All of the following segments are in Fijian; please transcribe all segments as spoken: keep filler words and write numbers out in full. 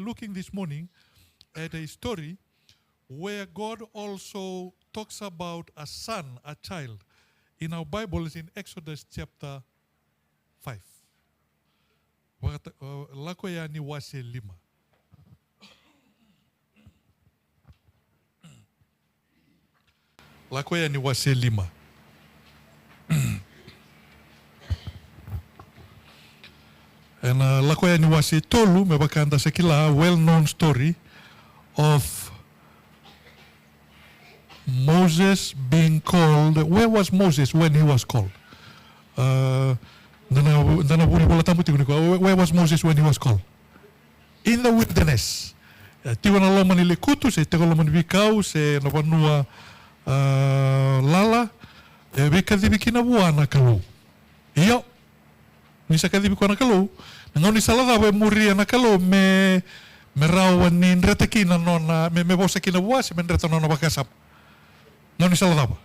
looking this morning at a story where God also talks about a son, a child, in our Bibles in Exodus chapter five. Vakata-, uh, Lako Yani wase lima. Lako Yani wase lima. Ena Lako Yani wase tolu, me vaka da sa kila, well-known story of Moses being called. Where was Moses when he was called? Uh, da na, da na vuli Vola Tabu tiko nikua. Where, where was Moses when he was called? In the wilderness. E, tiko na loma ni lekutu, se tiko loma ni veikau, se na vanua, a, lala, e veikacivi kina vua na Kalou. Io, ni sa kacivi koya na Kalou, na gaunisala cava e muria na Kalou me, me rawa ni dreta kina nona, me, me vosa kina vua, se me dreta nona vakasama? Gaunisala cava?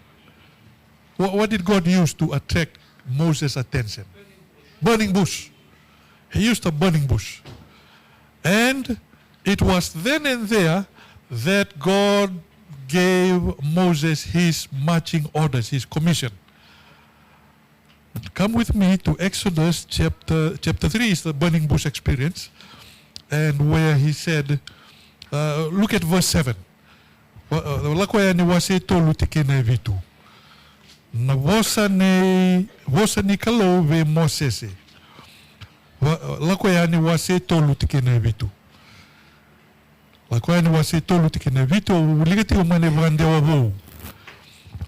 What, what did God use to attract Moses' attention? Burning bush. He used a burning bush. And it was then and there that God gave Moses his marching orders, his commission. Come with me to Exodus chapter, chapter three is the burning bush experience, and where he said, uh, look at verse seven. Wa-, uh, Lako Yani wase tolu tikina e vitu. Na vosa ni, vosa ni Kalou vei Mosese. Wa-, uh, Lako Yani wase tolu tikina e vitu. Lako Yani wase tolu tikina e vitu, au wilika tiko mai na iVakadewa Vou.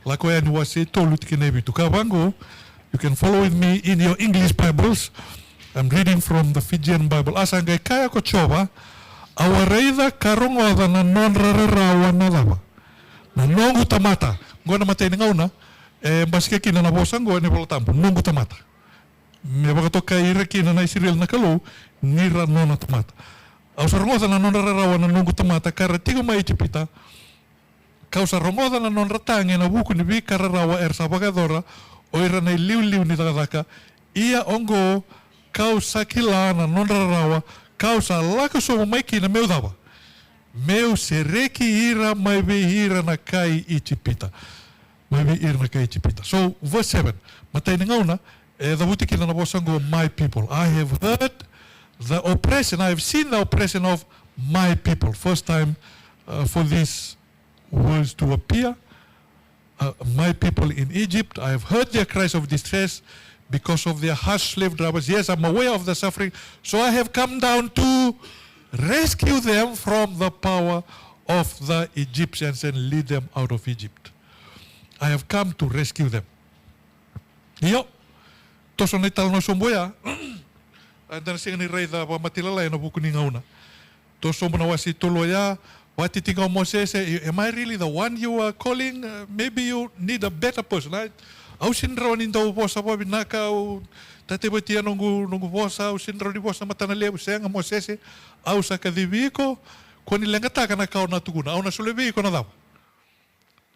Lako Yani wase tolu tikina e vitu. Ka vaqo, you can follow with me in your English Bibles. I'm reading from the Fijian Bible. A sa qai kaya ko Jiova, au a raica ka rogoca na nodra rarawa na cava? Na noqu tamata. Qo na imatai ni gauna e basika kina na vosa qo ena iVola Tabu, noqu tamata. Me vakatokai ira kina na Isireli na Kalou ni ra nona tamata. Au sa rogoca na nodra rarawa na noqu tamata ka ra tiko mai Ijipita, ka'u sa rogoca na nodra tagi ena vuku ni veika rarawa era sa vakayacora o ira na iliuliu ni cakacaka. Ia oqo, ka'u sa kila na nodra rarawa, ka'u sa lako sobu mai kina me'u cava? Me'u sereki ira mai vei ira na kai Ijipita. Mai vei ira na kai Ijipita. So, verse seven, matai ni gauna e cavuti kina na vosa qo, my people. I have heard the oppression, I have seen the oppression of my people. First time, uh, for these words to appear. Uh, my people in Egypt, I have heard their cries of distress because of their harsh slave drivers. Yes, I'm aware of the suffering. So I have come down to rescue them from the power of the Egyptians and lead them out of Egypt. I have come to rescue them. Io, toso na italanoa sobu oya. Eda na sega ni raica vakamatailalai ena vuku ni gauna. Toso sobu na wase tolu oya, vakatitiqa o Mosese, "Am I really the one you are calling? Uh, maybe you need a better person." I, au sega ni rawa ni dau vosa vakavinaka, au tataivati noqu, noqu vosa, au sega ni rawa ni vosa matana levu. Sega, Mosese, au sa kacivi iko, ko ni leqataka na ka au na tukuna. Au na solia vei iko na cava?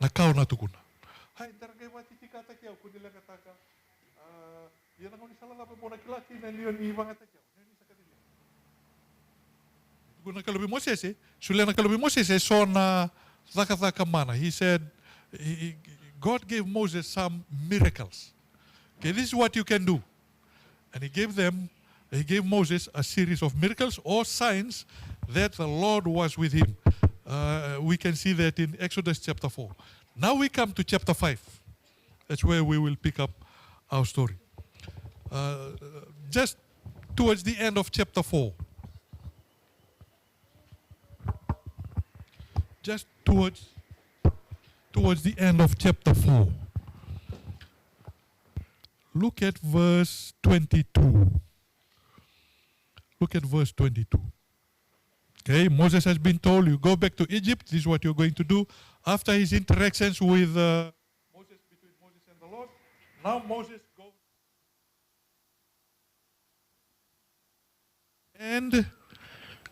Na ka au na tukuna. Hai, dara qai vakatitikataki au, ko ni leqataka. A, ia na gaunisala cava mo na kila kina ni o ni vakayagataki au, ni o ni sa kacivi au? Tukuna na Kalou vei Mosese, solia na Kalou vei Mosese eso na cakacaka mana. He said, he, he, God gave Moses some miracles. Okay, this is what you can do. And he gave them, he gave Moses a series of miracles or signs that the Lord was with him. Uh, we can see that in Exodus chapter four. Now we come to chapter five. That's where we will pick up our story. Uh, just towards the end of chapter four. Just towards, towards the end of chapter four. Look at verse twenty-two. Look at verse twenty-two. Okay, Moses has been told, "You go back to Egypt, this is what you're going to do." After his interactions with, uh, Moses, between Moses and the Lord, now Moses goes. And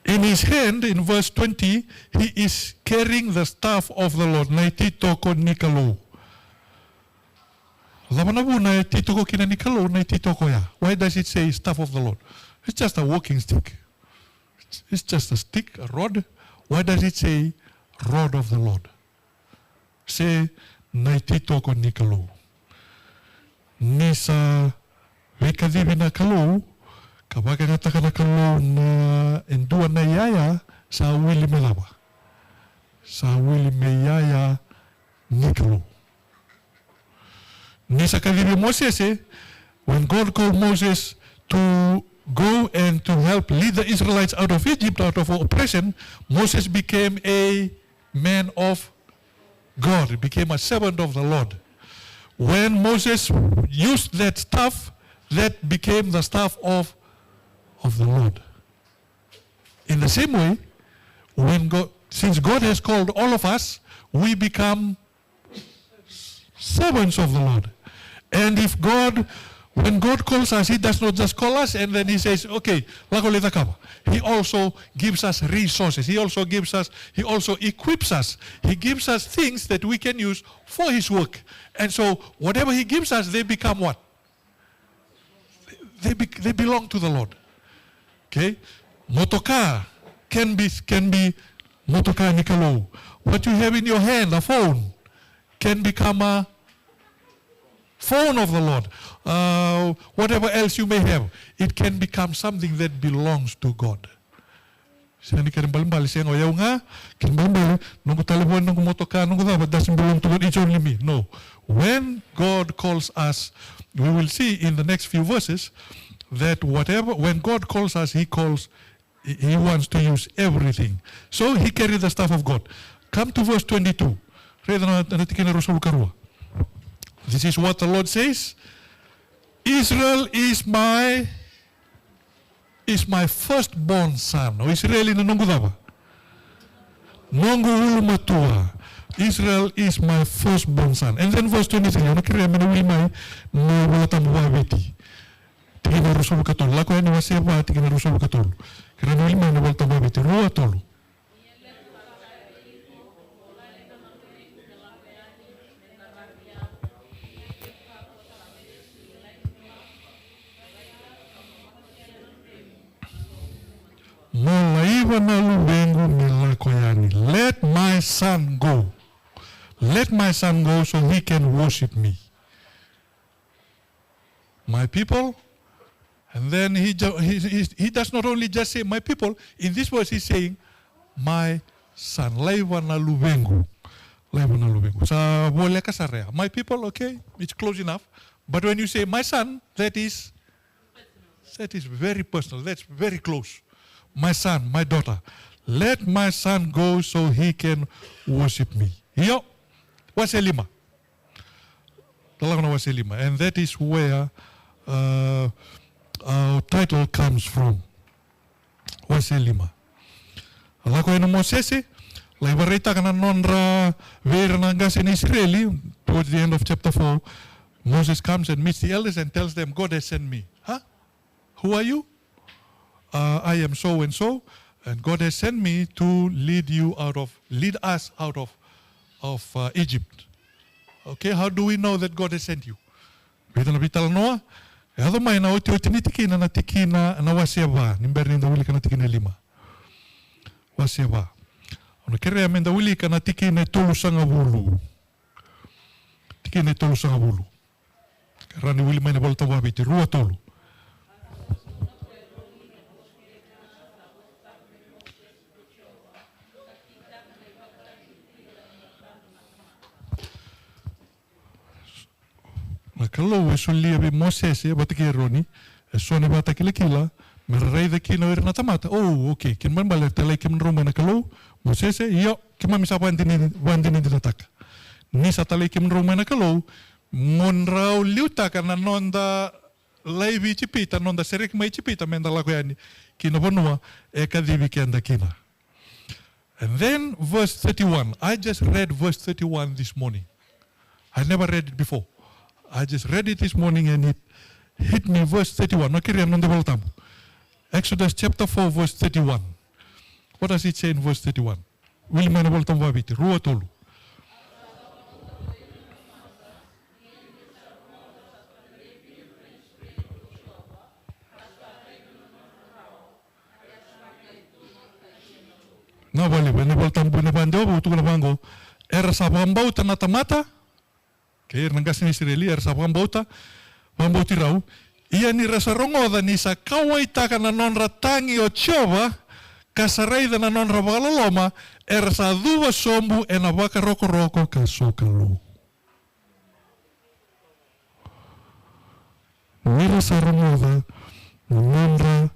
in his hand, in verse twenty, he is carrying the staff of the Lord. Na ititoko ni Kalou. Cava na vuna e titoko kina ni Kalou na ititoko ya? Why does it say staff of the Lord? It's just a walking stick. It's it's just a stick, a rod. Why does it say rod of the Lord? Se na ititoko ni Kalou. Ni sa veikacivi na Kalou, ka vakayagataka na Kalou na e dua na iyaya, sa wili me cava? Sa wili me iyaya ni Kalou. Ni sa kacivi Mosese, when God called Moses to go and to help lead the Israelites out of Egypt, out of oppression, Moses became a man of God, became a servant of the Lord. When Moses used that staff, that became the staff of, of the Lord. In the same way, when God, since God has called all of us, we become servants of the Lord. And if God, when God calls us, He does not just call us and then He says, "Okay, lako lai cakava." He also gives us resources. He also gives us, He also equips us. He gives us things that we can use for His work. And so, whatever He gives us, they become what? They, be, they belong to the Lord. Okay? Motoka can be, can be motoka ni Kalou. What you have in your hand, a phone, can become a phone of the Lord. Uh, whatever else you may have, it can become something that belongs to God. Sega ni kena ibalebale, sega o yau ga, kena ibalebale, noqu talevoni, noqu motoka, noqu cava, doesn't belong to God, it's only me. No. When God calls us, we will see in the next few verses that whatever, when God calls us, He calls, He, He wants to use everything. So He carried the staff of God. Come to verse twenty-two. Raica na, na tikina ruasagavulu ka rua. This is what the Lord says. Israel is my is my firstborn son. O Isireli na noqu cava? Noqu ulumatua. Israel is my firstborn son. And then verse twenty-three, au na kerea me na wili mai na Vola Tabu vakaviti. Tikina ruasagavulu ka tolu. Lako Yani wase va, tikina ruasagavulu ka tolu. Kerea me wili mai na Vola Tabu vakaviti. Rua, tolu. Mo laiva na luvequ me lako yani. Let my son go. Let my son go so he can worship me. My people. And then he, ju- he, he, he does not only just say my people. In this verse, he's saying, my son. Laiva na luvequ. Laiva na luvequ. Sa voleka sara ya. My people, okay, it's close enough. But when you say my son, that is, that is very personal. That's very close. My son, my daughter. Let my son go so he can worship me. Io. Wase lima. Talaka na wase lima. And that is where uh, our title comes from. Wase lima. Lako yani o Mosese, lai vakaraitaka na nodra vei ira na qase ni Isireli, towards the end of chapter four, Moses comes and meets the elders and tells them, God has sent me. Huh? Who are you? Uh, I am so and so, and God has sent me to lead you out of, lead us out of, of uh, Egypt. Okay, how do we know that God has sent you? Vica na veitalanoa, e yaco mai na otioti ni tikina, na tikina, na wase va, ni bera ni da wilika na tikina e lima. Wase va. Au na kerea me da wilika na tikina e tolusagavulu. Tikina e tolusagavulu. Kerea ni wili mai na Vola Tabu vakaviti, rua, tolu. Na Kalou e solia vei Mosese vata kei Eroni eso na ivakatakilakila me ra raica kina o ira na tamata. Oh, okay, kena ibalebale e talai kemudrau mai na Kalou. Mosese, io, keimami sa vakadinadina, vakadinadinataka ni sa talai kemudrau mai na Kalou mo drau liutaka na noda laivi Ijipita, noda sereki mai Ijipita, me da lako yani ki na vanua e kacivi keda kina. And then verse thirty-one. I just read verse thirty-one this morning. I never read it before. I just read it this morning and it hit me, verse thirty-one. Na kerea na noda Vola Tabu. Exodus chapter four, verse thirty-one. What does it say in verse thirty-one? Wili mai na Vola Tabu vakaviti, rua, tolu. Vale, ena iVolatabu, ena iVakadewa, au tukuna vaqo. Era sa vakabauta na tamata, kei ira na qase ni Isireli, era sa vakabauta, vakabauti rau. Ia ni ra sa rogoca ni sa kauwaitaka na nodra tagi o Jiova, ka sa raica na nodra vakaloloma, era sa cuva sobu ena vakarokoroko ka sokalou. Ni ra sa rogoca na nodra,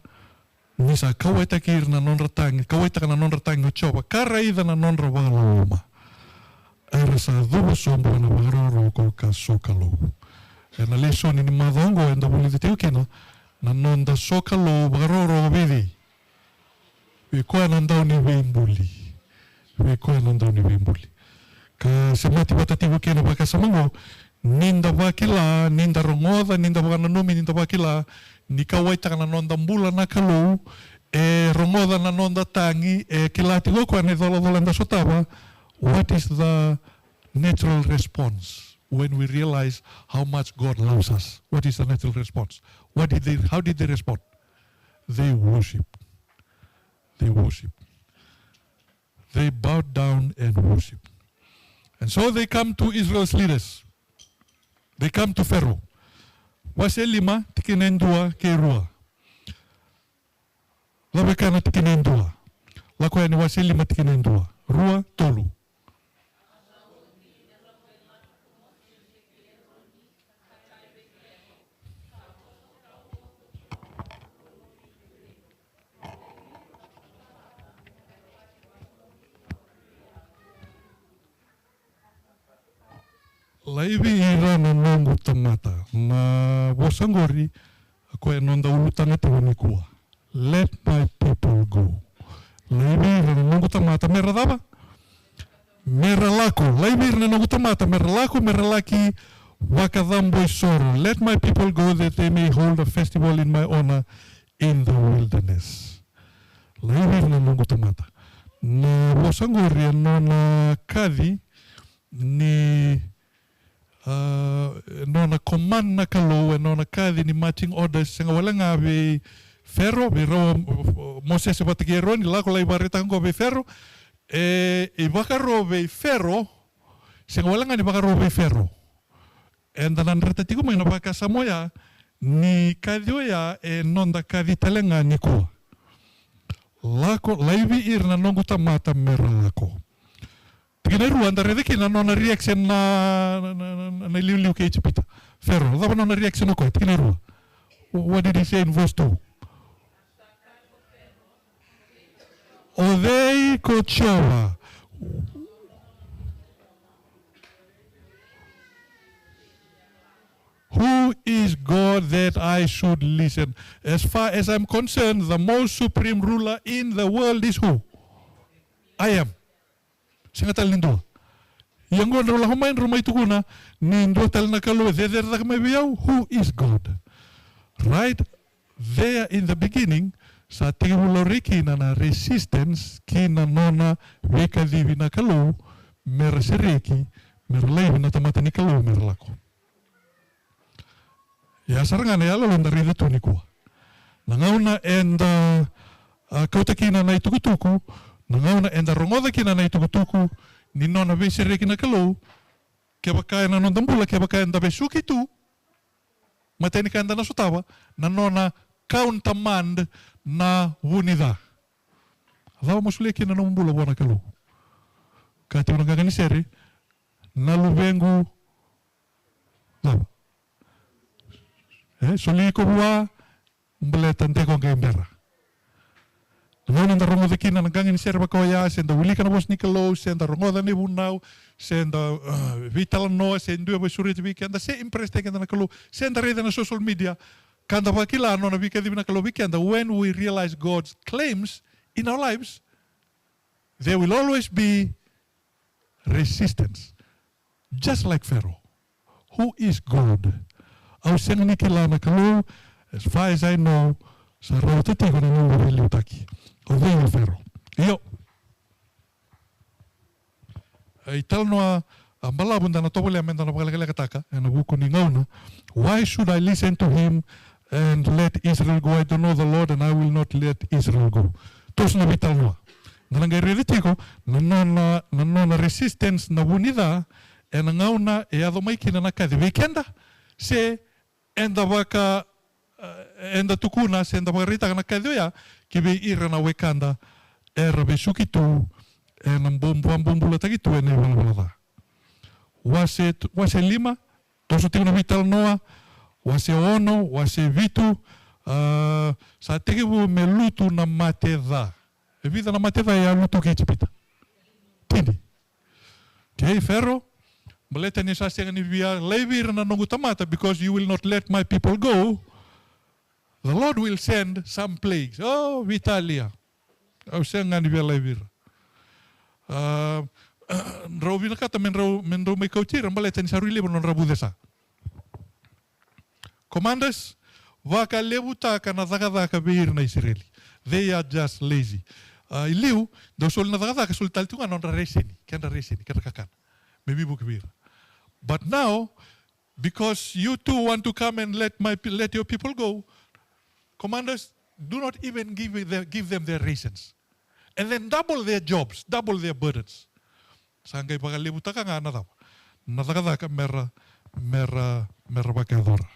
ni sa kauwaitaki ira na nodra tagi, kauwaitaka na nodra tagi o Jiova, ka raica na nodra vakaloloma, era sa cuva sobu ena vakarokoroko ka sokalou. Ena lesoni ni macawa oqo eda vulica tiko kina na noda sokalou vakarokoroko vei cei? Vei koya na dau ni veibuli. Vei koya na dau ni veibuli. Ka semati vata tiko kei na vakasama oqo, ni da vakila, ni da rogoca, ni da vakananumi, ni da vakila ni kauwaitaka na noda bula na Kalou, e rogoca na noda tagi, e kila tiko o koya na icolacola eda sotava. What is the natural response when we realize how much God loves us? What is the natural response? What did they, how did they respond? They worship. They worship. They bowed down and worship. And so they come to Israel's leaders. They come to Pharaoh. Wase lima, tikina e dua kei rua. Cava e kaya na tikina e dua? Lako Yani wase lima, tikina e dua. Rua, tolu. Laivi ira na noqu tamata. Na vosa qori, o koya e noda ulutaga tiko nikua. Let my people go. Laivi ira na noqu tamata me ra cava? Me ra lako. Laivi ira na noqu tamata me ra lako, me ra laki vakacabo isoro. Let my people go that they may hold a festival in my honor in the wilderness. Laivi ira na noqu tamata. Na vosa qori e nona kaci ni, a, e nona command na Kalou, e nona kaci ni marching orders, sega wale ga vei Fero, vei rau, o Mosese vata kei Eroni, lako lai vakaraitaka oqo vei Fero. E, e vakaro vei Fero, sega wale ga ni vakaro vei Fero. Eda na dreta tiko mai na vakasama oya, ni kaci oya e noda kaci tale ga nikua. Lako, laivi ira na noqu tamata me ra lako. Tikina e rua, da raica kina na nona reaction na, na, na, na, na iliuliu kei Ijipita. Fero, cava na nona reaction o koya? Tikina e rua. What did he say in verse two? O cei ko Jiova? Who is God that I should listen? As far as I'm concerned, the most supreme ruler in the world is who? I am. Sega tale ni dua. Ia oqo drau lako mai, drau mai tukuna ni dua tale na Kalou e cecere cake mai vei au. Who is God? Right there in the beginning, sa tekivu laurai kina na resistance ki na nona veikacivi na Kalou, me ra sereki, me ra laivi na tamata ni Kalou me ra lako. Ia sara ga na iyaloyalo eda raica tu nikua. Na gauna eda, a, kauta kina na itukutuku, na gauna eda rogoca kina na itukutuku ni nona veisereki na Kalou, kevaka ena noda bula, kevaka eda vesuki tu, matai ni ka eda na sotava, na nona countermand na vu ni ca. Cava mo solia kina na nomu bula vua na Kalou? Kaya tiko na qaqa ni sere, na luvequ, cava? E, soli iko vua, baleta de ko qai bera. Na gauna eda rogoca kina na qaqa ni sere vaka oya, se da wilika na vosa ni Kalou, se da rogoca na ivunau, se da, a, veitalanoa, se dua e veisureti vei keda, se impress-taki keda na Kalou, se da raica na social media, ka da vakila na nona veikacivi na Kalou vei keda, when we realize God's claims in our lives, there will always be resistance. Just like Pharaoh. Who is God? Au sega ni kila na Kalou, as far as I know, sa rauta tiko na noqu veiliutaki. O cei o Pharaoh? Io. E italanoa, a, balavu da na tovolea me da na vakalekalekataka ena vuku ni gauna. Why should I listen to him and let Israel go? I don't know the Lord and I will not let Israel go. Toso na veitalanoa. Da na qai raica tiko na nona, na nona resistance na vunica ena gauna e yaco mai kina na kaci vei keda, se eda vaka, eh, eda tukuna se eda vakaraitaka na kaci oya ki vei ira na wekada era vesuki tu ena bobu, vabobulataki tu ena ivalavala ca. Wase, wase lima, toso tiko na veitalanoa, wase ono, wase vitu, ah, sa tekivu me lutu na mate ca. E vica na mate ca e a lutu ki Ijipita? Tini. Kei Fero, baleta ni sa sega ni via laivi ira na noqu tamata, because you will not let my people go, the Lord will send some plagues. Oh, veitalia. Au sega ga ni via laivi ira. Ah, drau vinakata me drau, me drau mai kauti ira, baleta ni sa rui levu na nodra vucesa. Commanders, vakalevutaka na cakacaka vei ira na Isireli. They are just lazy. Ah, i liu, dau soli na cakacaka, soli tale tu ga na nodra reseni, kedra reseni, kedra kakana. Me veivuke vei ira. But now, because you two want to come and let my pe-, let your people go, commanders, do not even give the, give them their raisins. And then double their jobs, double their burdens. Sa qai vakalevutaka ga na cava? Na cakacaka mera, mera, mera vakayacora.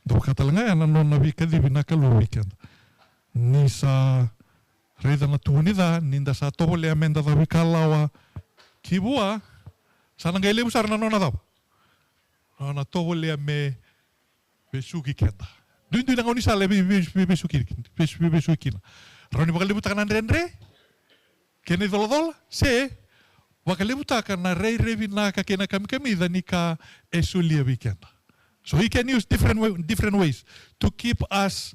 Dau vaka tale ga ya na nona veikacivi na Kalou vei keda. Ni sa raica na tukuni ca, ni da sa tovolea me da cavuikalawa ki vua, sa na qai levu sara na nona cava? Nona tovolea me vesuki keda. Duidui na gaunisala e vei, vei, vei, vesuki, vei, vei, vesuki kina. Rawa ni vakalevutaka na dredre kei na icolacola, se vakalevutaka na rairai vinaka kei na kamikamica ni ka e solia vei keda. So he can use different way, different ways to keep us,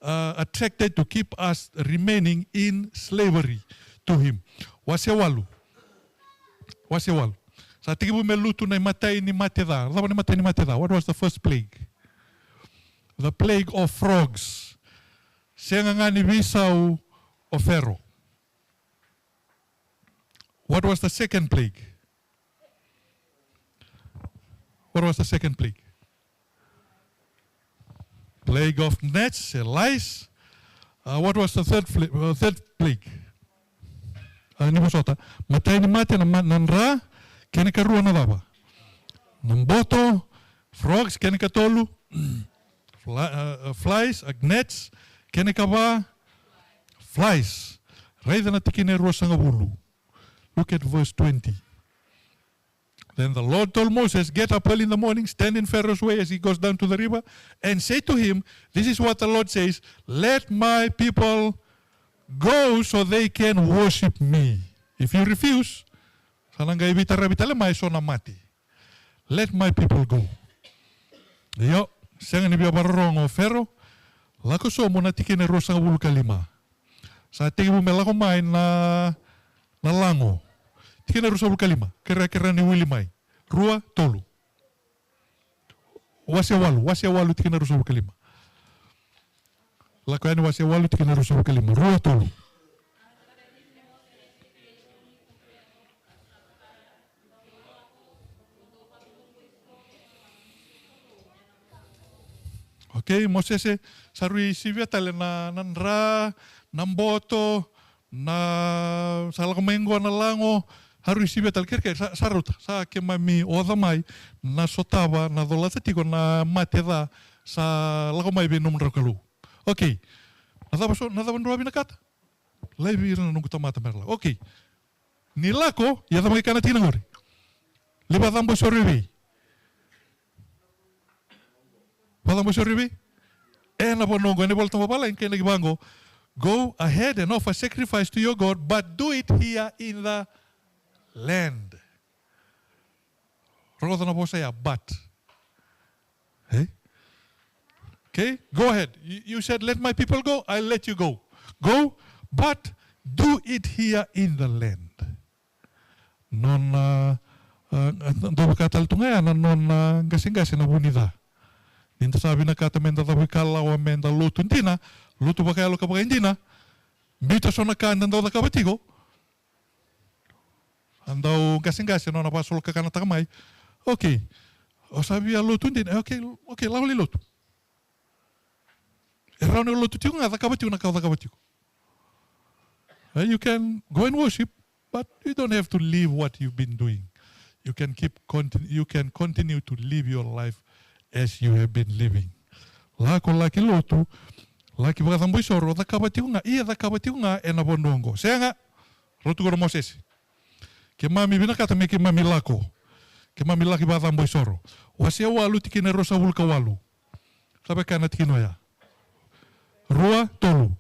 uh, attracted, to keep us remaining in slavery to him. Wase walu. Wase walu. Sa tekivu me lutu na imatai ni mate ca. Cava na imatai ni mate ca? What was the first plague? The plague of frogs. Sega ga ni veisau o Fero. What was the second plague? What was the second plague? Plague of gnats, eh, lice. Uh, what was the third, fla- uh, third plague? Uh, ni vosota. Matai ni mate na, ma- na dra, kena ikarua na cava? Na boto, frogs, kena ikatolu, fly, uh, uh, flies, uh, gnats, kena ikava, flies. Raica na tikina e ruasagavulu. Look at verse twenty. Then the Lord told Moses, "Get up early in the morning, stand in Pharaoh's way as he goes down to the river, and say to him, 'This is what the Lord says, let my people go so they can worship me.'" If you refuse, sa na qai veitaravi tale mai so na mate. "Let my people go." Io, sega ni via vakarorogo o Fero, lako sobu na tikina e ruasagavulu ka lima. Sa tekivu me lako mai na, na lago. Tikina e ruasagavulu ka lima, kerekere ni wili mai. Rua, tolu. Wase walu, wase walu tikina e ruasagavulu ka lima. Lako Yani wase walu tikina e ruasagavulu ka lima. Rua, tolu. Okay, Mosese, sa rui sivia tale na, na dra, na boto, na, sa lako mai qo na lago, sa rui sivia tale, kerekere, sa, sa rauta, sa keimami oca mai, na sotava, na colata tiko, na mate ca, sa lako mai vei nomudrau Kalou. Okay, na cava so, na cava drau a vinakata? Laivi ira na noqu tamata mera lako. Okay. Ni lako, ia cava mai kaya na tikina qori? Lai vakacabo sori vei. Vakacabo sori vei? E na vanua qo, e na iVolatabu Vakavalagi, kaya na ki vaqo. Go ahead and offer sacrifice to your God, but do it here in the land. Rogoca na vosa ya, but. Hey? Okay, go ahead. You, you said, "Let my people go," I'll let you go. Go, but do it here in the land. Nona, uh, dau vaka tale tu ga ya na nona qaseqase na vu ni ca. Ni da sa vinakata me da cavuikalawa, me da lotu dina, lotu vakayalo ka vakaidina, biuta so na ka da dau cakava tiko, a dau qaseqase nona vakasolokakanataka mai. Okay. O sa via lotu dina. Okay, okay, lako lai lotu. E rawa ni o lotu tiko ga, cakava tiko na ka o cakava tiko. Uh, you can go and worship, but you don't have to leave what you've been doing. You can keep continu-, you can continue to live your life as you have been living. Lako, laki lotu, laki vakacabo isoro, cakava tiko ga, ia cakava tiko ga ena vanua oqo. Sega, rau tukuna o Mosese. Keimami vinakata me keimami lako. Keimami laki vakacabo isoro. Wase walu tikina e ruasagavulu ka walu. Cava e kaya na tikina oya? Rua, tolu.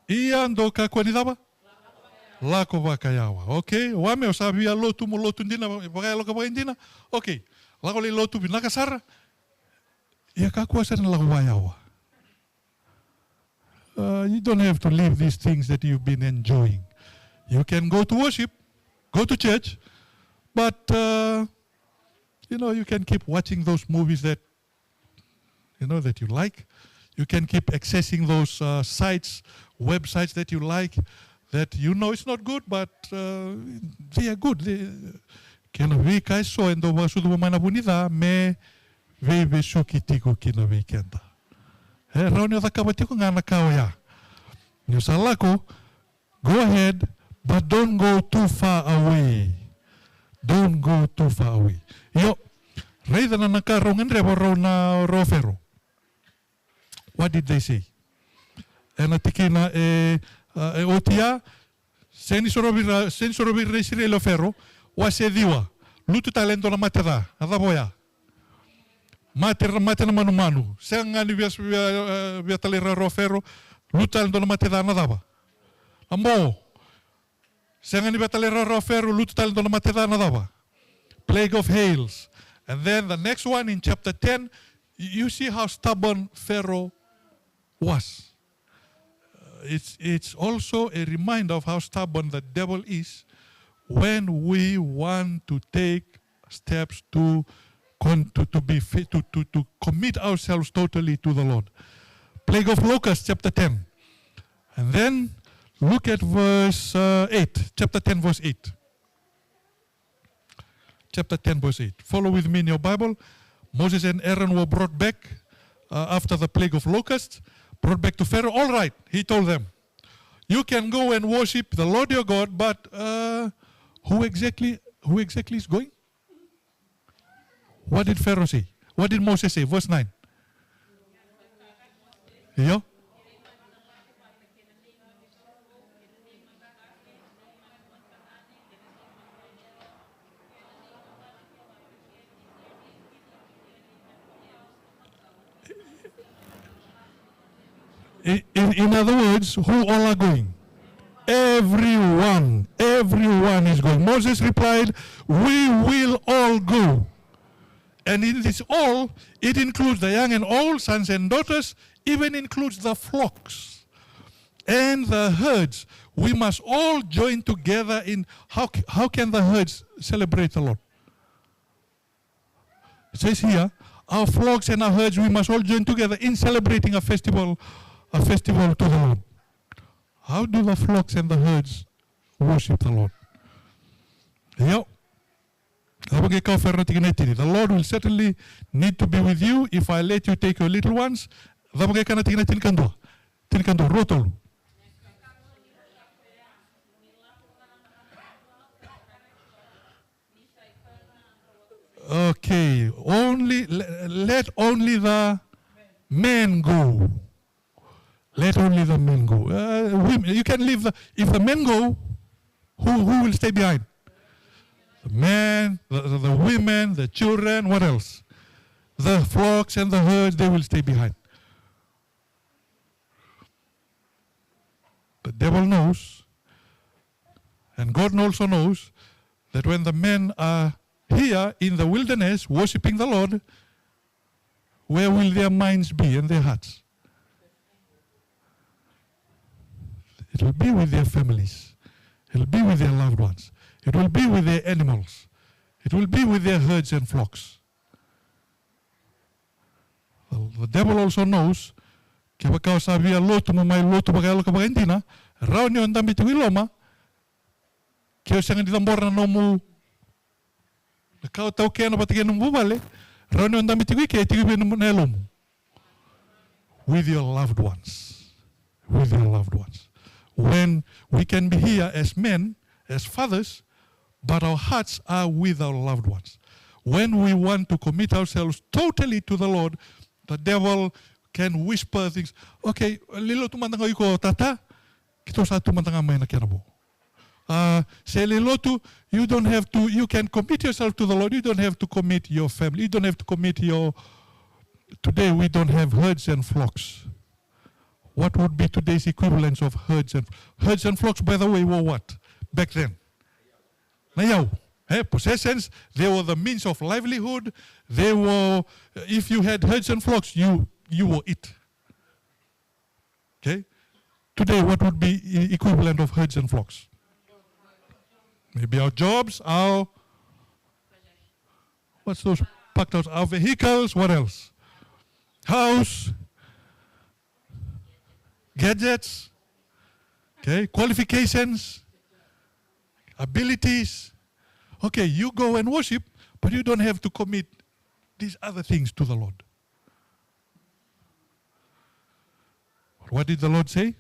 Ia dou kakua ni cava? Lako vakayawa. Okay, wame, o sa via lotu, mo lotu dina, vakayalo ka vakaidina. Okay, lako lai lotu, vinaka sara. Ia kakua sara ni lako vakayawa. Uh, you don't have to leave these things that you've been enjoying. You can go to worship, go to church, but, uh, you know, you can keep watching those movies that, you know, that you like. You can keep accessing those, uh, sites, websites that you like, that you know it's not good, but, uh, they are good. They, kena veika eso e dau vakasucuma mai na vu ni ca me veivesuki tiko kina vei keda. E rawa ni o cakava tiko ga na ka oya. Ni o sa lako, go ahead, but don't go too far away. Don't go too far away. Io, raica na, na ka rau gadreva rau na, rau Fero. What did they say? Ena tikina e, a, e oti ya, sega ni sorovi ira, sega ni sorovi ira na Isireli o Fero, wase ciwa. Lutu tale e dua na mate ca, na cava oya? Mate, mate na manumanu. Sega ga ni via, via, e, via talairawarawa o Fero, lutu tale e dua na mate ca, na cava? Na mo. Sega ni via talairawarawa o Fero, lutu tale e dua na mate ca, na cava? Plague of hails. And then the next one in chapter ten, y-, you see how stubborn Pharaoh was. Uh, it's, it's also a reminder of how stubborn the devil is when we want to take steps to con-, to, to be fit, to, to, to commit ourselves totally to the Lord. Plague of locusts, chapter ten. And then look at verse, uh, eight, chapter ten, verse eight. Chapter ten, verse eight. Follow with me in your Bible. Moses and Aaron were brought back, uh, after the plague of locusts, brought back to Pharaoh. "All right," he told them, "you can go and worship the Lord your God, but, uh, who exactly, who exactly is going?" What did Pharaoh say? What did Moses say? Verse nine. Io? I-, in, in other words, who all are going? Everyone, everyone is going. Moses replied, "We will all go." And in this all, it includes the young and old, sons and daughters, even includes the flocks and the herds. We must all join together in, how c-, how can the herds celebrate the Lord? It says here, "Our flocks and our herds, we must all join together in celebrating a festival, a festival to the Lord." How do the flocks and the herds worship the Lord? Io. Cava qai kaya o Fero na tikina e tini? "The Lord will certainly need to be with you if I let you take your little ones." Cava qai kaya na tikina e tinikadua? Tinikadua, rua, tolu. Okay, only, le-, let only the men go. Let only the men go. Uh, women, you can leave the, if the men go, who, who will stay behind? The men, the, the, the women, the children, what else? The flocks and the herds, they will stay behind. The devil knows, and God also knows, that when the men are here in the wilderness worshiping the Lord, where will their minds be and their hearts? It will be with their families. It will be with their loved ones. It will be with their animals. It will be with their herds and flocks. The, the devil also knows, kevaka o sa via lotu mo mai lotu vakayalo ka vakaidina, rawa ni o dabe tiko i loma, ke o sega ni cabora na nomu Na ka o taukena vata kei na nomu vuvale, rawa ni o dabe tiko i ke, tiko vei na yalomu. With your loved ones. With your loved ones. When we can be here as men, as fathers, but our hearts are with our loved ones. When we want to commit ourselves totally to the Lord, the devil can whisper things. Okay, lai lotu mada ga o iko tata, keitou sa tu mada ga mai na kena vo. Uh, se lai lotu, you don't have to, you can commit yourself to the Lord. You don't have to commit your family. You don't have to commit your, today we don't have herds and flocks. What would be today's equivalence of herds and, herds and flocks, by the way, were what? Back then. Na yau. Eh, possessions, they were the means of livelihood. They were, if you had herds and flocks, you, you were it. Okay? Today, what would be e-, equivalent of herds and flocks? Maybe our jobs, our, what's those packed out? Our vehicles, what else? House, gadgets, okay, qualifications, abilities. Okay, you go and worship, but you don't have to commit these other things to the Lord. What did the Lord say?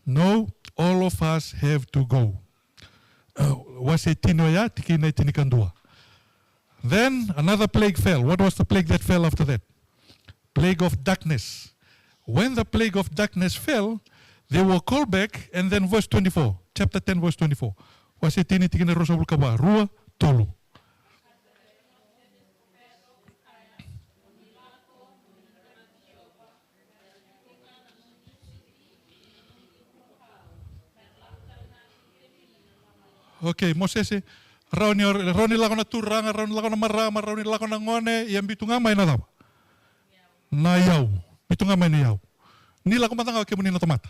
No, all of us have to go. Uh, wase tini oya, tikina e tinikadua. Then another plague fell. What was the plague that fell after that? Plague of darkness. When the plague of darkness fell, they were called back, and then verse twenty-four, chapter ten, verse twenty-four. Wase tini, tikina e ruasagavulu ka va, rua, tolu. Okay, Mosese, rawa ni, rawa ni lako na turaga, rawa ni lako na marama, rawa ni lako na gone, ia biu tu ga mai na cava? Na iyau. Biu tu ga mai na iyau. Ni lako mada ga o kemuni na tamata.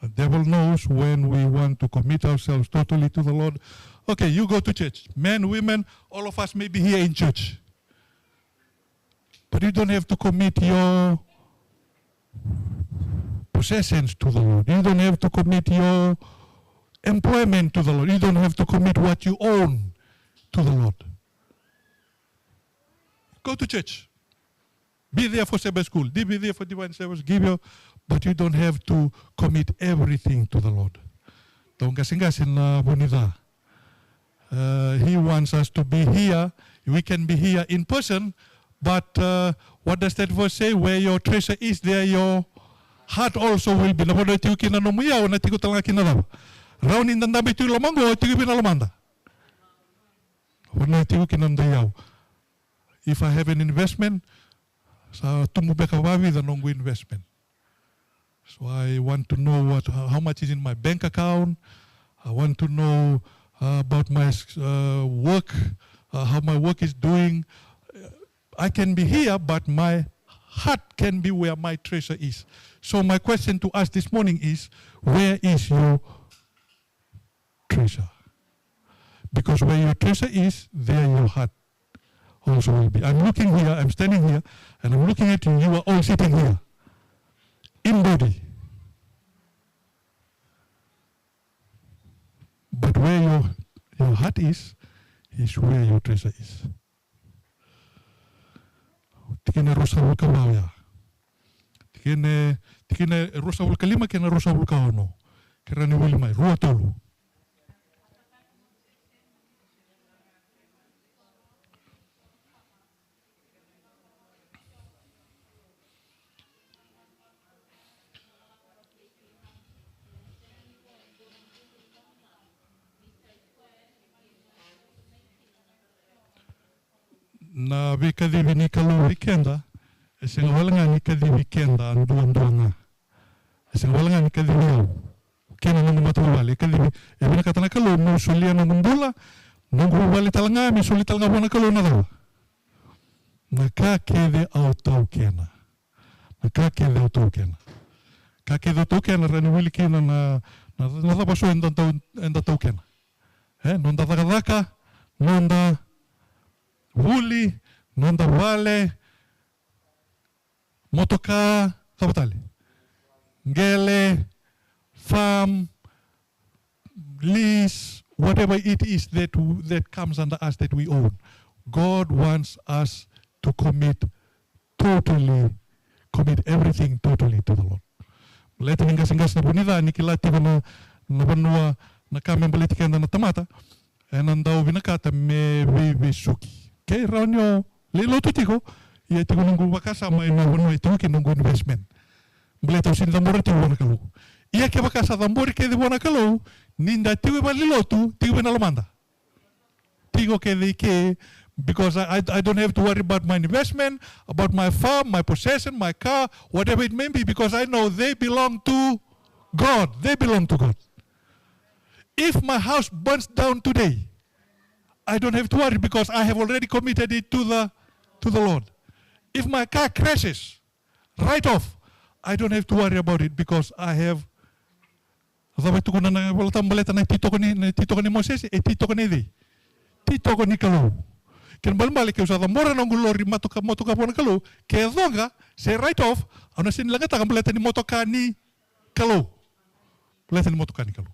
The devil knows when we want to commit ourselves totally to the Lord. Okay, you go to church. Men, women, all of us may be here in church. But you don't have to commit your possessions to the Lord. You don't have to commit your employment to the Lord. You don't have to commit what you own to the Lord. Go to church. Be there for Sabbath school. Be there for divine service. Give your, but you don't have to commit everything to the Lord. Dau qaseqase na vunica. Uh, he wants us to be here. We can be here in person, but, uh, what does that verse say? Where your treasure is, there your heart also will be. Na vanua e tiko kina na nomu iyau, na tiko tale ga kina na cava? Rawa ni da dabe tu i loma qo, tiko vei na lomada. Vanua e tiko kina na noda iyau. If I have an investment, sa tubu beka vakavica na noqu investment. So I want to know what, how much is in my bank account. I want to know, uh, about my, uh, work, uh, how my work is doing. Uh, I can be here, but my heart can be where my treasure is. So my question to us this morning is, where is your treasure? Because where your treasure is, there your heart also will be. I'm looking here, I'm standing here, and I'm looking at you. You are all sitting here in body. But where your, your heart is, is where your treasure is. Tikina e ruasagavulu ka va oya. Tikina, tikina e ruasagavulu ka lima kei na ruasagavulu ka ono. Ke rawa ni wili mai, rua, tolu. Na veikacivi ni Kalou vei keda, e sega wale ga ni kacivi keda duadua ga. E sega wale ga ni kacivi au kei na noqu matavuvale, e kacivi, e vinakata na Kalou meu solia noqu bula, noqu vuvale tale ga, me soli tale ga vua na Kalou na cava? Na ka kece au taukena. Na ka kece au taukena. Ka kece au taukena, rawa ni wili kina na, na, na cava so eda tau, eda taukena. E, noda cakacaka, noda vuli, noda vale, motoka, cava tale? Qele, farm, lease, whatever it is that, that comes under us that we own. God wants us to commit totally, commit everything totally to the Lord. Baleta ni qaseqase na vunica, ni kila tiko na, na vanua, na ka me baleti keda na tamata, ena dau vinakata me veivesuki. Kei rawa ni o lai lotu tiko, ia tiko noqu vakasama ena vanua e tiko kina noqu investment. Baleta au sega ni cabora tiko vua na Kalou. Ia kevaka sa cabori kece vua na Kalou, ni da tiko e valenilotu, tiko vei na lomada. Tiko kece i ke, because I, I, I don't have to worry about my investment, about my farm, my possession, my car, whatever it may be, because I know they belong to God. They belong to God. If my house burns down today, I don't have to worry because I have already committed it to the, to the Lord. If my car crashes, right off, I don't have to worry about it because I have, cava e tukuna na iVolatabu baleta na ititoko ni, na ititoko ni Mosese, e titoko ni cei? Titoko ni Kalou. Kena ibalebale keu sa cabora noqu lori, motoka, motoka vua na Kalou, ke coqa se right off, au na sega ni leqataka baleta ni motoka ni Kalou. Baleta ni motoka ni Kalou.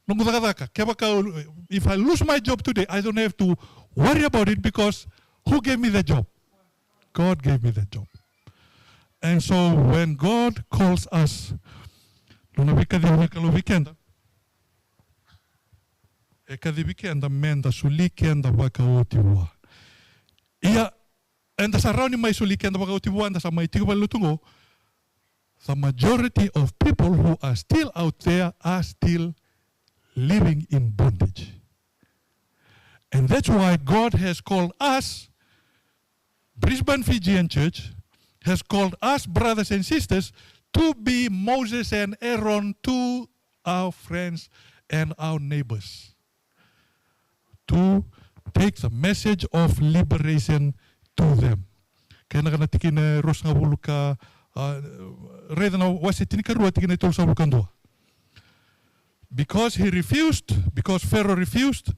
Noqu cakacaka, kevaka, if I lose my job today, I don't have to worry about it because who gave me the job? God gave me that job. And so when God calls us, nona veikacivi na Kalou vei keda, e kacivi keda meda soli keda vakaoti vua. Ia, eda sa rawa ni mai soli keda vakaoti vua, eda sa mai tiko valenilotu qo, the majority of people who are still out there are still living in bondage. And that's why God has called us, Brisbane Fijian Church has called us, brothers and sisters, to be Moses and Aaron to our friends and our neighbors, to take the message of liberation to them. Kena ka na tikina e ruasagavulu ka, a, raica na wase tinikarua tikina e tolusagavulu ka dua. Because he refused, because Pharaoh refused,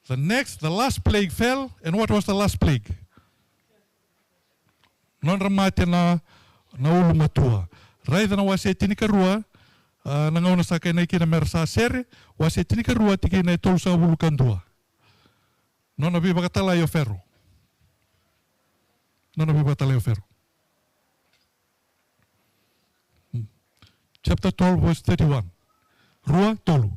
the next, the last plague fell. And what was the last plague? Nodra mate na, na ulumatua. Raica na wase tinikarua, a, na gauna sa kainaki kina mera sa sere, wase tinikarua tikina e tolusagavulu ka dua. Nona veivakatalai o Pharaoh. Nona veivakatalai o Pharaoh. Hmm. Chapter twelve, verse thirty-one. Rua, tolu.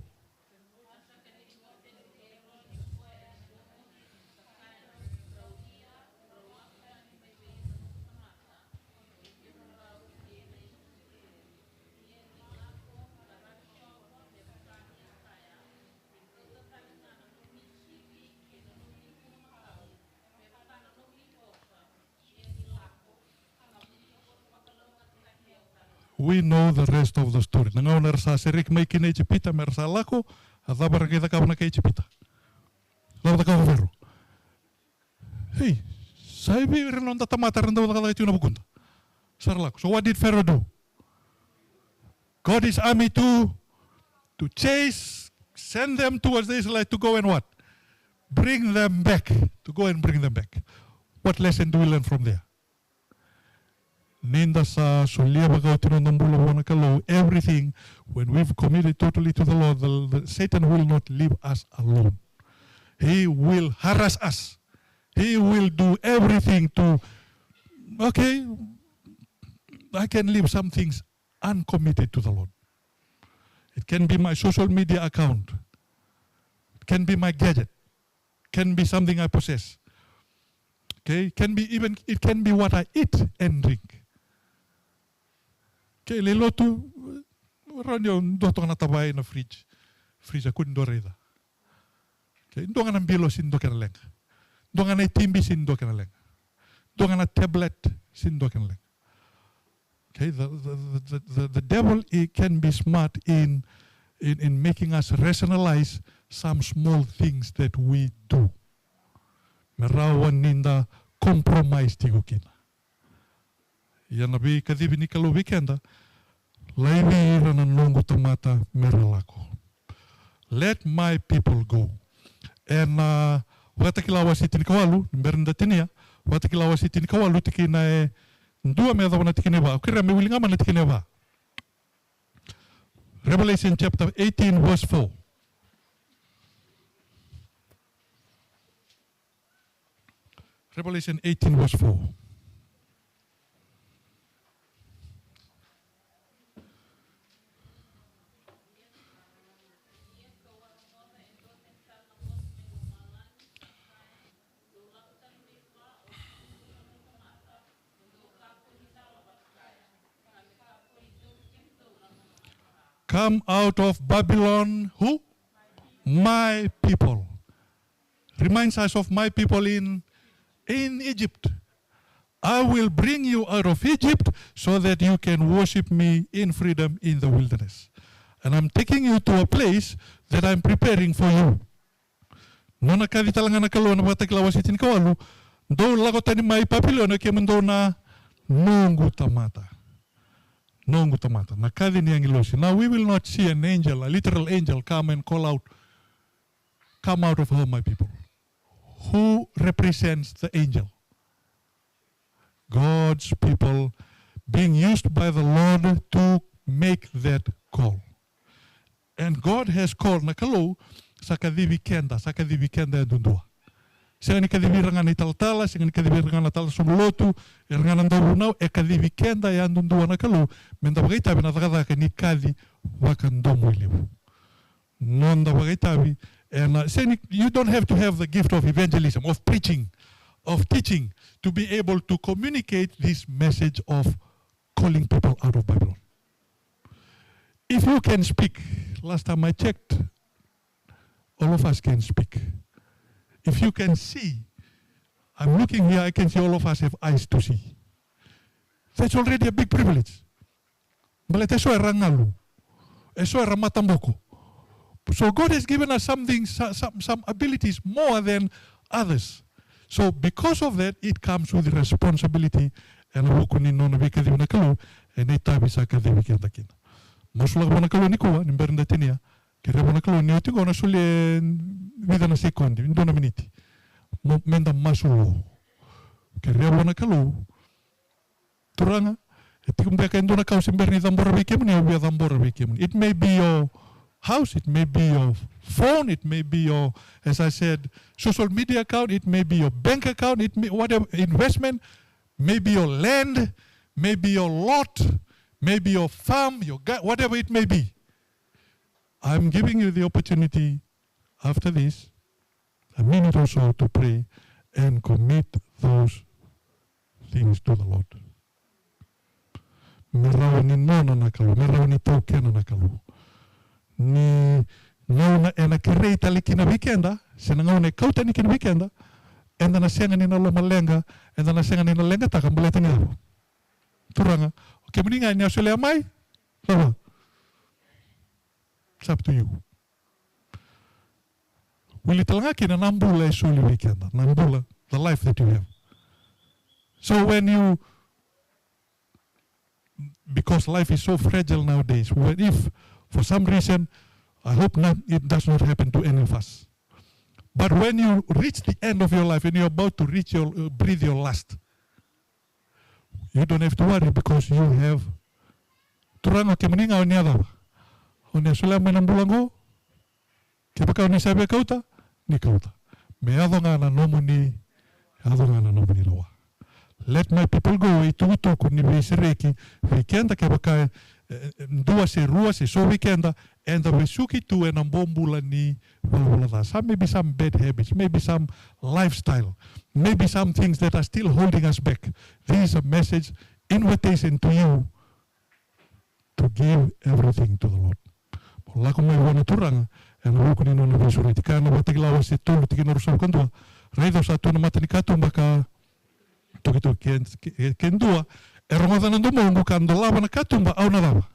We know the rest of the story. Na gauna era sa sereki mai kina Ijipita, mera sa lako, a cava era qai cakava na kai Ijipita? Cava cakava Fero? Ei, sa i vei ira na noda tamata era dau cakacaka tiko na vukuda? Sa ra lako. So what did Pharaoh do? Got his army to, to chase, send them towards the Israelites to go and what? Bring them back. To go and bring them back. What lesson do we learn from there? Ni da sa solia vakaoti na noda bula vua na Kalou, everything, when we've committed totally to the Lord, the, the, Satan will not leave us alone. He will harass us. He will do everything to, okay, I can leave some things uncommitted to the Lord. It can be my social media account. It can be my gadget. Can be something I possess. Okay? Can be even, it can be what I eat and drink. Okay, lai lotu, rawa ni o dua toka na tavai na fridge. Fridge a kua ni dua raica. Okay, dua ga na bilo sega ni dua kena leqa. Dua ga na itibi sega ni dua kena leqa. Dua ga na tablet sega ni dua kena leqa. Okay, the, the, the, the, the devil, he can be smart in, in, in making us rationalize some small things that we do. Me rawa ni da compromise tiko kina. Ia na veikacivi ni Kalou vei keda, lai vei ira na noqu tamata me ra lako. Let my people go. Ena, a, Vakatakila wase tinikawalu, ni bera ni da tinia, Vakatakila wase tinikawalu tikina e dua me yacova na tikina e va. Au kerea me wili ga mai na tikina e va. Revelation chapter eighteen, verse four. Revelation eighteen, verse four. Come out of Babylon, who? My people. Reminds us of my people in, in Egypt. I will bring you out of Egypt so that you can worship me in freedom in the wilderness. And I'm taking you to a place that I'm preparing for you. Nona kaci tale ga na Kalou ena Vakatakila wase tinikawalu, dou lako tani mai Papiloni kemudou na noqu tamata. Noqu tamata. Na kaci ni agilosi. Now we will not see an angel, a literal angel, come and call out, come out of her, my people. Who represents the angel? God's people being used by the Lord to make that call. And God has called, na Kalou sa kacivi keda, sa kacivi keda yadudua. Sega ni kacivi ira ga na italatala, sega ni kacivi ira ga na tala soqo lotu, ira ga na dauvunau, e kacivi keda yadudua na Kalou, meda vakaitavi na cakacaka ni kaci vakadomoilevu. Noda vakaitavi, and, uh, sega ni, you don't have to have the gift of evangelism, of preaching, of teaching, to be able to communicate this message of calling people out of Babylon. If you can speak, last time I checked, all of us can speak. If you can see, I'm looking here, I can see all of us have eyes to see. That's already a big privilege. Baleta eso era galu. Eso era mataboko. So God has given us something, so-, some, some abilities more than others. So because of that, it comes with responsibility. Ena vuku ni nona veikacivi na Kalou, ena itavi sa kacivi keda kina. Masulaka vua na Kalou nikua, ni bera ni da tinia. Kerea vua na Kalou ni oti qo na soli e vica na sekodi, dua na miniti. Mo-, meda masu lo. Kerea vua na Kalou. Turaga, e tiko beka e dua na ka au se bera ni cabora vei kemuni, au via cabora vei kemuni. It may be your house, it may be your phone, it may be your, as I said, social media account, it may be your bank account, it may, whatever, investment, maybe your land, maybe your lot, maybe your farm, your ga-, whatever it may be. I'm giving you the opportunity after this, a minute or so to pray and commit those things to the Lord. Me rawa ni nona na Kalou, me rawa ni taukena na Kalou. Ni gauna ena kerei tale kina vei keda, se na gauna e kau tani kina vei keda, eda na sega ni na lomaleqa, eda na sega ni na leqataka baleta ni cava? Turaga, o kemuni ga ni a solia mai, cava? It's up to you. Wili tale ga kina na bula e soli vei keda, na bula, the life that you have. So when you, because life is so fragile nowadays, when if, for some reason, I hope not, it does not happen to any of us. But when you reach the end of your life and you're about to reach your, uh, breathe your last, you don't have to worry because you have, Turaga, o kemuni ga o ni a cava? O ni a solia mai na bula qo? Kevaka o ni sa via kauta, ni kauta. Me yaco ga na nomuni, yaco ga na nomuni lewa. Let my people go, e itukutuku ni veisereki vei keda, kevaka e, e, e dua se rua se so vei keda eda vesuki tu ena bobula ni valavala ca. Some, maybe some bad habits, maybe some lifestyle, maybe some things that are still holding us back. This is a message, invitation to you to give everything to the Lord. Mo lako mai vua na Turaga ena vuku ni nona veisureti. Kaya na Vakatakila wase tolu tikina ruasagavulu ka dua. Raica au sa tu na mata ni katuba ka tukituki, ke, ke, ke dua e rogoca na domoqu ka dolava na katuba, au na cava?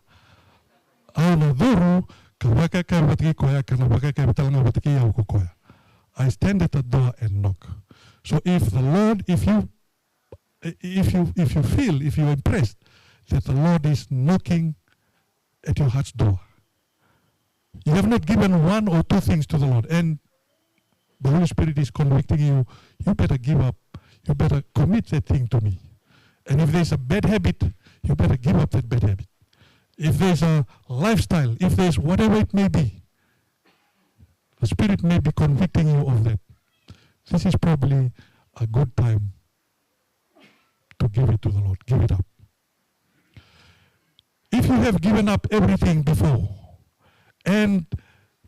Au na curu ka vakayakavi vata kei koya, ka na vakayakavi tale ga vata kei au ko koya. I stand at the door and knock. So if the Lord, if you, if you, if you feel, if you are impressed that the Lord is knocking at your heart's door, you have not given one or two things to the Lord, and the Holy Spirit is convicting you, you better give up. You better commit that thing to me. And if there's a bad habit, you better give up that bad habit. If there's a lifestyle, if there's whatever it may be, the Spirit may be convicting you of that. This is probably a good time to give it to the Lord. Give it up. If you have given up everything before, and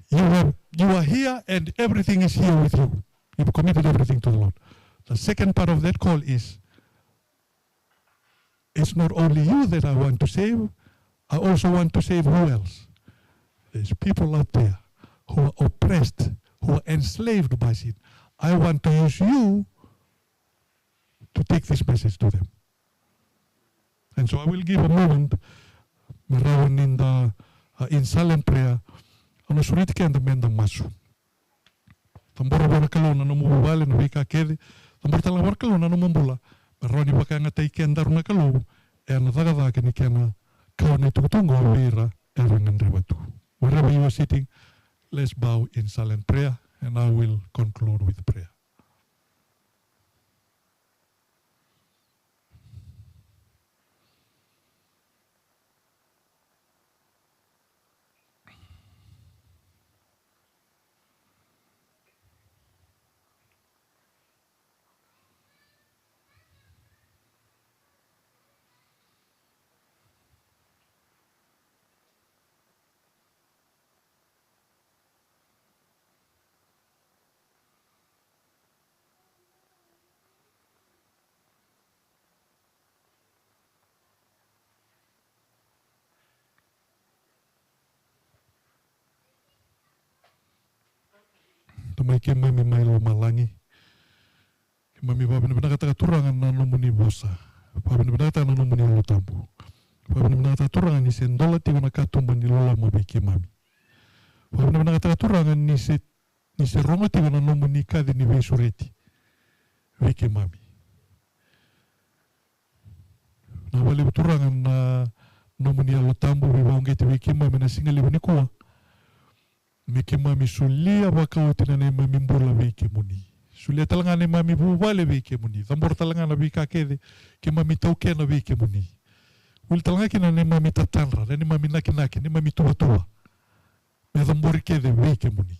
you have, you are here and everything is here with you, you've committed everything to the Lord. The second part of that call is, it's not only you that I want to save, I also want to save who else? There's people out there who are oppressed, who are enslaved by sin. I want to use you to take this message to them. And so I will give a moment me rawa ni da, uh, in silent prayer, au na sureti keda me da masu. Cabora vua na Kalou na nomu vuvale, na veika kece. Cabora tale ga vua na Kalou na nomu bula, me rawa ni vakayagataki kedaru na Kalou ena cakacaka ni kena kau na itukutuku qo vei ira era gadreva tu. Wherever you are sitting, let's bow in silent prayer, and I will conclude with prayer. Tamai keimami mai lomalagi, keimami vakavinavinakataka Turaga na nomuni vosa. Vakavinavinakataka na nomuni Yalo Tabu. Vakavinavinakataka Turaga ni se dola tiko na katuba ni loloma vei keimami. Vakavinavinakataka Turaga ni se, ni se rogo tiko na nomuni kaci ni veisureti vei keimami. Vinaka vakalevu Turaga na nomuni Yalo Tabu veivakauqeti vei keimami ena siga levu nikua. Me keimami solia vakaoti na neimami bula vei kemuni. Solia tale ga neimami vuvale vei kemuni. Cabora tale ga na veika kece keimami taukena vei kemuni. Wili tale ga kina na neimami tatadra, na neimami nakinaki, neimami tuvatuva. Me cabori kece vei kemuni.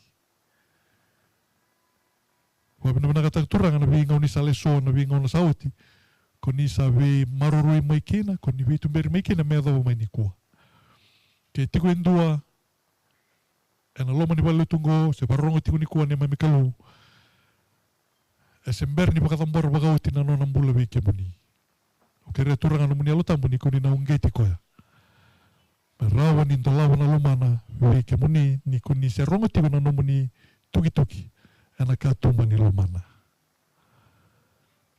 Vakavinavinakataka Turaga na veigaunisala eso, na veigauna sa oti, ko ni sa veimaroroi mai kina, ko ni veituberi mai kina me yacova mai nikua. Ke tiko e dua ena loma ni valelotu oqo se vakarorogo tiko nikua, neimami Kalou, e se bera ni vakacabora vakaoti na nona bula vei kemuni. Au kerea Turaga na nomuni Yalo Tabu ni ko ni na uqeti koya me rawa ni dolava na lomana vei kemuni, ni ko ni se rogo tiko na nomuni tukituki ena katuba ni lomana.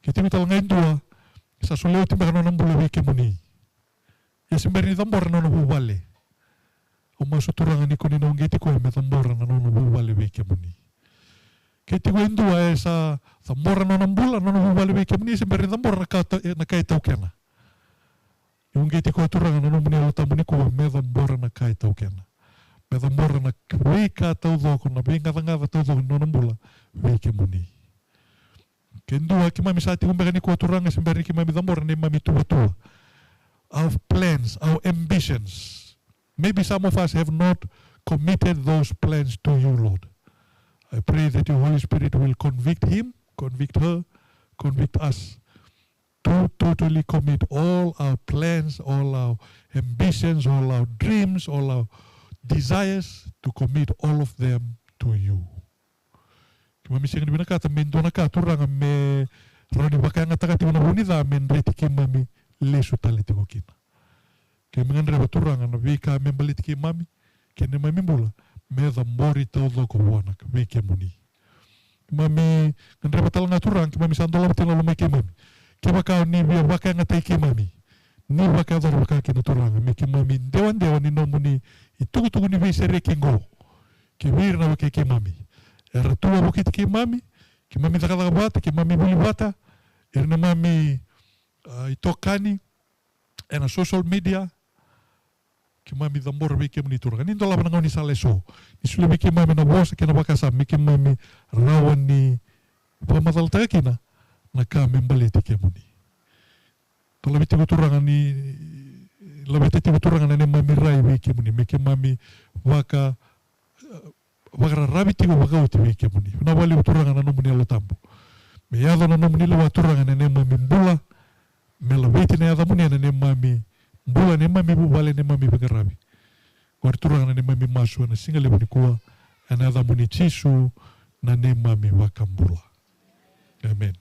Ke tiko tale ga e dua sa solia oti beka na nona bula vei kemuni, ia se bera ni cabora na nona vuvale. Au masu Turaga ni ko ni na uqeti koya me cabora na nona vuvale vei kemuni. Ke tiko e dua e sa cabora na nona bula, na nona vuvale vei kemuni, se bera ni cabora na ka ta-, na ka e taukena. Ni uqeti koya Turaga na nomuni Yalo Tabu nikua me cabora na ka e taukena. Me cabora na veika taucoko, na veigacagaca taucoko ni nona bula vei kemuni. Ke dua keimami sa tiko beka nikua Turaga, se bera ni keimami cabora neimami tuvatuva, our plans, our ambitions. Maybe some of us have not committed those plans to you, Lord. I pray that your Holy Spirit will convict him, convict her, convict us to totally commit all our plans, all our ambitions, all our dreams, all our desires, to commit all of them to you. Keimami sega ni vinakata me dua na ka Turaga me rawa ni vakayagataka tiko na vu ni ca me dreti keimami lesu tale tiko kina. Keimami gadreva Turaga na veika me baleti keimami kei neimami bula me cabori taucoko vua na, vei kemuni. Keimami gadreva tale ga Turaga, keimami sa dolava tiko na lomai keimami. Kevaka o ni via vakayagataki keimami, ni vakayacora vakakina Turaga me keimami dewadewa ni nomuni itukutuku ni veisereki qo. Kei vei ira na wekai keimami era tu wavokiti keimami, keimami cakacaka vata, keimami vuli vata, ira neimami, a, itokani ena social media, keimami cabora vei kemuni Turaga. Ni dolava na gaunisala eso, ni solia vei keimami na vosa kei na vakasama me keimami rawa ni vakamacalataka kina na ka me baleti kemuni. Dolavi tiko Turaga ni, laveta tiko Turaga na neimami rai vei kemuni, me keimami vaka, vakararavi tiko vakaoti vei kemuni. Vinaka vakalevu Turaga na nomuni Yalo Tabu. Me yaco na nomuni lewa Turaga ena neimami bula. Me laveti na yacamuni ena neimami bula, neimami vuvale, neimami veiqaravi. Qori Turaga na neimami masu ena siga levu nikua, ena yacamuni Jisu na neimami iVakabula. Emeni.